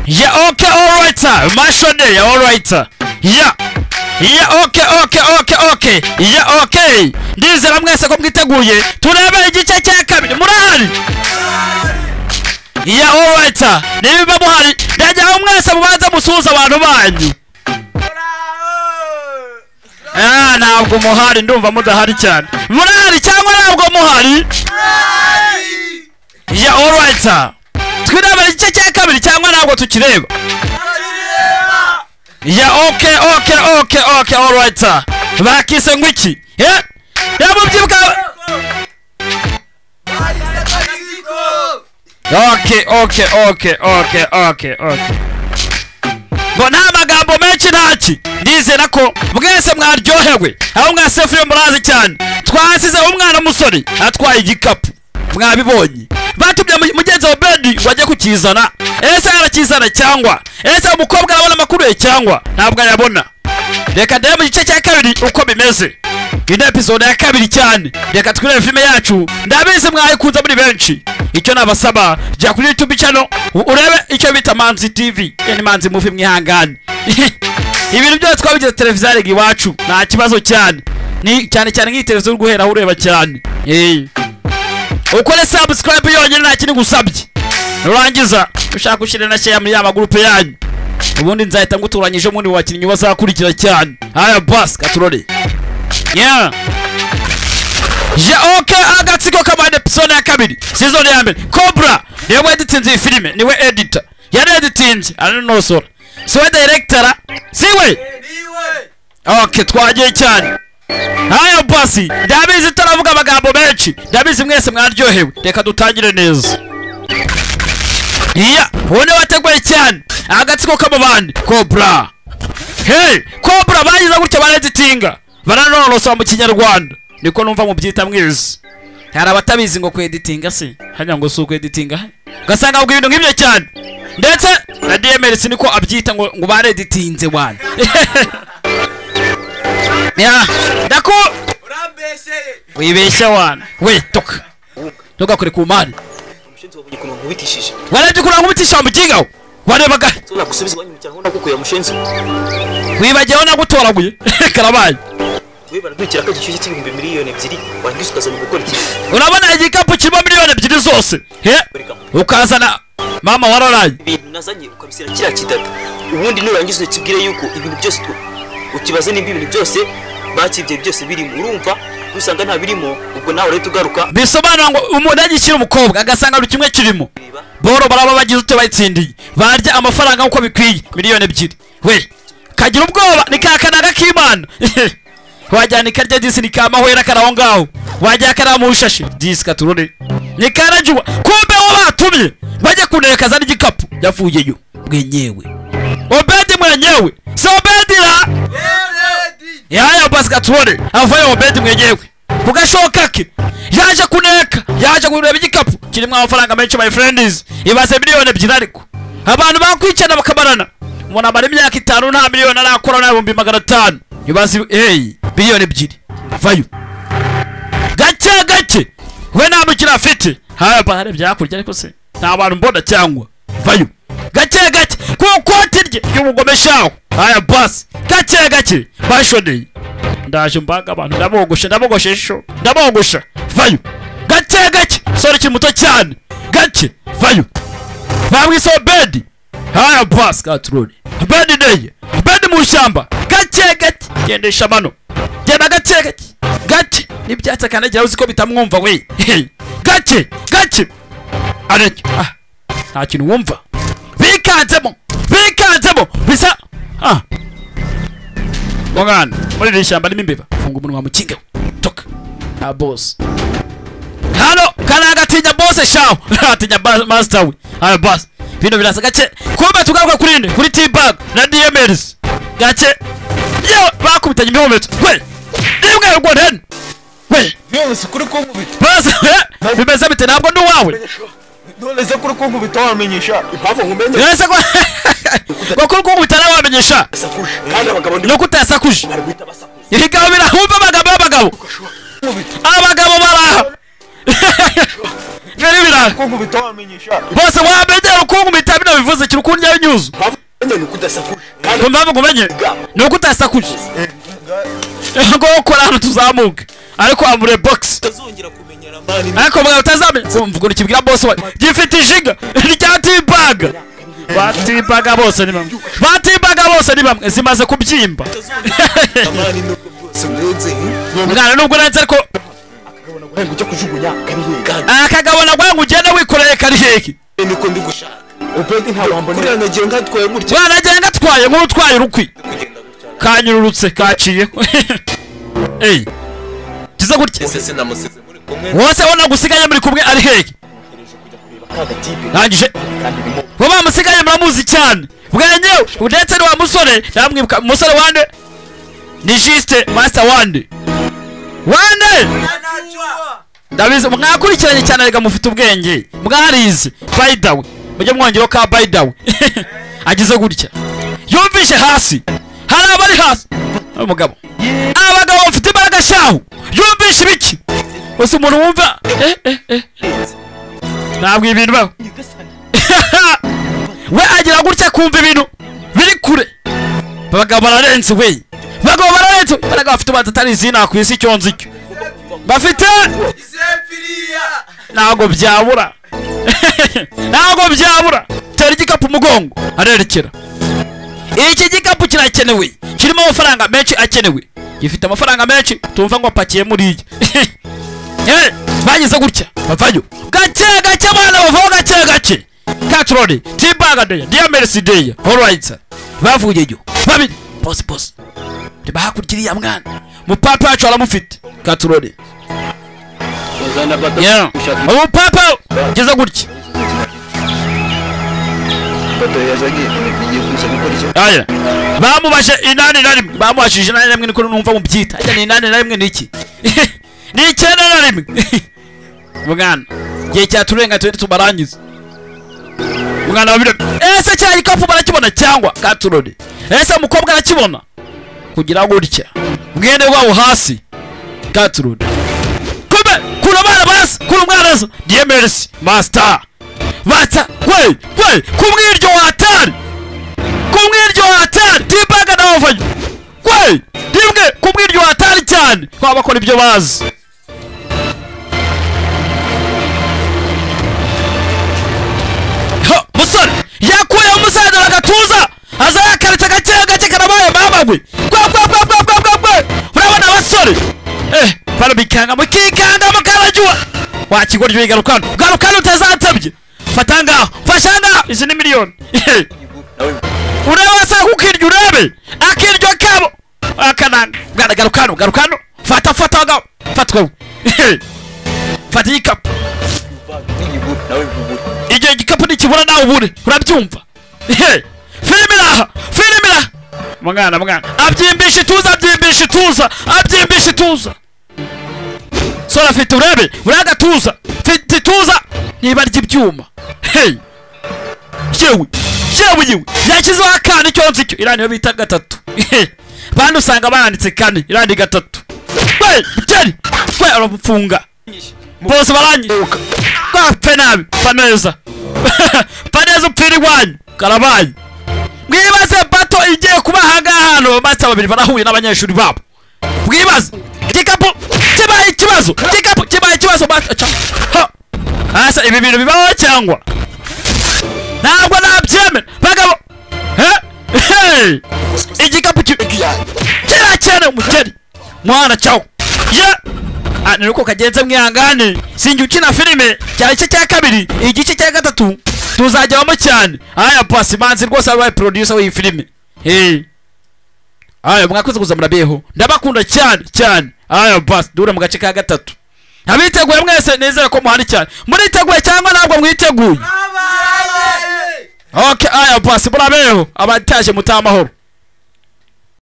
Yeah, okay, alright. Mashone, alright. Yeah. Yeah, okay, okay, okay, okay. Yeah, okay. Ndizera mwese ko mwiteguye. Turebe igice cya kabiri. Murahari? Yeah, alright. Niba muhari, ndajya mwese mubanza musuhuza abantu banyu. Ah, ntabwo muhari, ndumva mudahari cyane. Murahari cyangwa ntabwo muhari? Yeah, alright. Twireba igice cya kabiri cyangwa ntabwo tukireba? Yeah, okay, okay, okay, okay, alright. Bakise ngwiki. Yeah? Yamubyibuka. Okay, okay, okay, okay, okay, okay. Ngo nta magambo menshi ntaki. Ndizera ko mwese mwaryohewe. Aho mwasefuye murazi cyane. Twasize umwana musore atwaye igikapu. Mwabibonye. Batubye mugenzi wa Bedi wajye kukizana. Ese arakizana cyangwa ese umukobwa arabona amakuru ye cyangwa ntabwo ayabona. Reka ndebe mu gice cya kabiri uko bimeze. Ino episode ya kabiri cyane. Reka twirebe filime yacu. Ndabizi mwayikunze muri benshi. Icyo nabasaba jya kuri YouTube channel urebe icyo bita Manzi TV. Ni Manzi Movie mwihangane. Ibintu byose twabigize televiziyo arega iwacu. Nta kibazo cyane. Ni cyane cyane nk'iyi televiziyo guhera ureba cyane. Ukore subscribe yonyine nta kintu gusabye. Nurangiza ushaka gushira na share muri ya magroupe yanyu. Ubundi nzahita nguturanyije mundi wakinnyi bazakurikira cyane. Haya bas katurore. Yeah. Yeah, okay, agatsiko kamande episode ya kabiri. Season ya mbere. Cobra niwe editinze iyi filime, niwe editor. Yari editinze, aranosora. Siwe director, siwe. Okay, twagiye cyane. Haya basi, ndabizi turavuga amagambo menshi. Ndabizi mwese mwaryohewe. Reka dutangire neza. Yeah, wone wateguye cyane. Agatsiko k'amabandi, Cobra. Hey, Cobra bayiza gutya bareditinga. Baranonosa mu Kinyarwanda. Niko numva mu byita mwizi. Hari abatabizi ngo kweditinga se. Hanya ngo si kweditinga. Ugasanga ubwo ibintu nk'ibyo cyane. Ndetse na DMLC niko abyita ngo ngo bareditinze wana. Ya, ndako urambeshye. Wibeshya wana. We toka. Toka kure ku mari. Umushinzi wabonye ukuntu nkubitishije. Warebye ukuntu nkubitisha muginga. Warebaga. Tunagusubiza iwanyu mu cyaro nagukuye mushinzi. Wibagiyeho nagutoraguye. Karabaye. We baradukira ko igishyushye cy'ibihumbi 2,000,000 warangiza ukazana gukora iki? Urabona igikapu kirimo 2,000,000 zose. He? Ukazana mama wararaye. Ibintu nazanye ukabisira kiriya kidata. Ubundi nurangiza ukibwire yuko ibintu byose ukibaze nimba ibintu byose bakibye byose birimo urumva usanga nta birimo ubwo nawe rero tugaruka. Bisobanura ngo umuntu agishyira umukobwa agasanga buri kimwe kirimo. Boro baraba bagize ute bayitsindiye. Barya amafaranga uko bikwiye 2,000,000. We kagira ubwoba ni kakanaga k'Imana. Wajyana ikarya disi ni kamahwera karaho ngaho. Wajya karamushashe disi katurore. Ni karajuwa kumbe wo batumye bajya kuneka n'igikapu yavuyeyo mwenyewe. Obedi mwenyewe. So Obedi la. Yaya basi katurore avayo Obedi mwenyewe. Kugashoka ke yaje kuneka yaje kureba igikapu kirimo amafaranga menshi my friends. Ibaze 2,000,000 ariko. Abantu bakwicana bakabarana. Umuntu amara imyaka 5 nta miliyoni arakora na 500,000. Ibaze hey 2,000,000 vayo. Gake gake we nta mukira afite. Haya bahare byakurya ariko se nta bantu mbona cyangwa vayo. Gake gake ku koti rye ry'ubugomeshaho. Haya basi gake gake bashoneye. Ndaje mbaga abantu ndabogosha ndabogoshesho ndabogosha vayo. Gake gake sore kiri muto cyane. Gake vayo. Bamwise Obedi. Haya basi katrone. Obedi neye. Obedi mu shyamba. Gake gake gendesha mano. Genda gake gake. Gake nibyatsa kandagira uzi ko bitamwumva we. Gake gake. Areke ah nta kintu wumva. Bikanzemo. Bikanzemo bisa ah. Mwana muri iri shyamba nimo imbeba. Funga umunwa mukinga. Toka. Ah boss. Hano kana gatinya boss shawo. Atinya master we. Haya boss. Bino birasa gake. Kumbe tugaruka kuri nde? Kuri T-Bag na DMLs. Gake. Yo bakubitanye imihometso. We. Nimwe ubwo ntene. We. Yose kuri kunkubita. Boss bimeze bite ntabwo ndi uwawe. None se kuri kunkubita wamenyesha. Impamvu nkumenye. Yose ko ngo kuri kunkubita nawe wamenyesha. Kandi abagabo ndi nuko utasakuje. Ibigabo birahumva abagabo abagabo. Abagabo baraha. Biri birara. Kunkubita wamenyesha. Bose wamenyera ukunkubita bino bivuze. Ikibazo kiri kundya binyuzo. Mpamvu kumenye ni uko utasakuje. Ngo ukora hano tuzamuke. Ariko amure box. Ariko mugabo utazamenya. Mvuga ukibwira boss wa gifite ijiga rya T-bag. Batibaga bose ni bamwe. Batibaga bose ni bamwe zimaze kubyimba. Mwana nubwo nanze ariko akagabona gwangu ugenda wikoreye kari heki. Niko ndi gushaka. Upendi nta wambonera. Kuriya nagiye ngatwaye gutya. Mwana nagiye ngatwaye nk'utwaye urukwi. Kanyururutse kaciye. Ey. Kiza gutya. Ese namusize muri kumwe. Wose wona gusigaye muri kumwe ari heki. Nangije. Baba musigaye muramuzi cyane. Bwenyewe ndetse ni wa musore namwibuka musore wande ni juste master wande. Wande! Ndabizi mwakurikiranye cyane rega mufite ubwenge. Mwarize by the way. Mujye mwongero ka by the way. Agize gutya. Yumvishe hasi. Hari abari hasi. Umugabo. Abagabo bafite imbaraga shahu. Yumvishe ibiki? Ose umuntu wumva ntabwo ibintu baho. We agira gutya kumva ibintu biri kure. Abagabo bararenze we. Abagabo bararenze. Abagabo bafite ubanza izina ku isi cyonzi cyo. Bafite ntabwo byabura. Ntabwo byabura. Tera igikapu umugongo arerekera. Iki gikapu kirakenewe. Kirimo amafaranga menshi akenewe. Gifite amafaranga menshi tumva ngo apakiye muri iyi. Bagize gutya bavayo. Gake gake bana bavayo gake gake. Katroni, T-bag day, dear Mercy day. All right. Bavuyeyo. Babiri. Boss boss. Reba hakurya iriya mwana. Mupapa wacu aramufite. Katroni. Yeah. Umupapa geza gutya. Aya. Bamubashe inani na rimwe. Bamubashije inani na rimwe niko numva mubyita. Ajya ni inani na rimwe niki? Ni 91. Mugana. Gihe cyaturenga twende tubarangize. Mwana wa bire. Ese cya gikapu barakibona cyangwa katurode. Ese umukobwa arakibona? Kugira gutya. Mwene wabo hasi. Katurode. Kumbe kuna bana basi, kuna mwana basi. DMS master. Bata kwe kwe kumwiryo hatari. Kumwiryo hatari tibaga na wafanya. Kwe dimwe kumwiryo hatari cyane. Kwa bakora ibyo bazi. Musore yakuye umusaza bagatuza azayakarita gake gake karabaye babagwe kwa kwa kwa kwa kwa kwa urabona abasore barabikanga mukikanga mukarajua wakigoryo bigarukana garukana utazatabye fata ngaho fasha ngaho izi ni miliyoni ureba se kukirya urebe akiryo kabo akananga bwana garukana garukana fata fata ngaho fatwa fata igikapu Igihe igikapu nikibura nawe ubure urabyumva. Filime iraha filime iraha mwana mwana abyimbisha ituza abyimbisha ituza abyimbisha ituza. Sora afite urebe uragatuza mfite ituza niba ry'ibyuma. Hey yewe yewe yewe yakizeho akana icyo nzi cyo irani yo bita gatatu. Bandi usanga banditse kane irani gatatu. We jeri we aramufunga bose baranyuka. Pfe nabi pfa neza pfa neza upfira iwanyu karabaye. Mwibaze bato igiye kuba ahangaha hano basa babiri barahuye n'abanyeshuri babo. Mwibaze igikapu kibaye ikibazo igikapu kibaye ikibazo asa ibi bintu bibaho cyangwa ntabwo nabyemera bagabo. Igikapu kirakene umukeri mwana cyawo ye nuko kagenze mwihangane sinjye ukina filime cyari igice cya kabiri igice cya gatatu tuzajyamo cyane. Aya pasi manzi rwose abaye producer w'iyi filime. Hey aya mwakoze kuza murabeho ndabakunda cyane cyane. Aya pasi dure mu gace ka gatatu. Abiteguye mwese nizere ko muhari cyane. Muriteguye cyangwa ntabwo mwiteguye? Okay aya pasi murabeho abataje mutamahoro.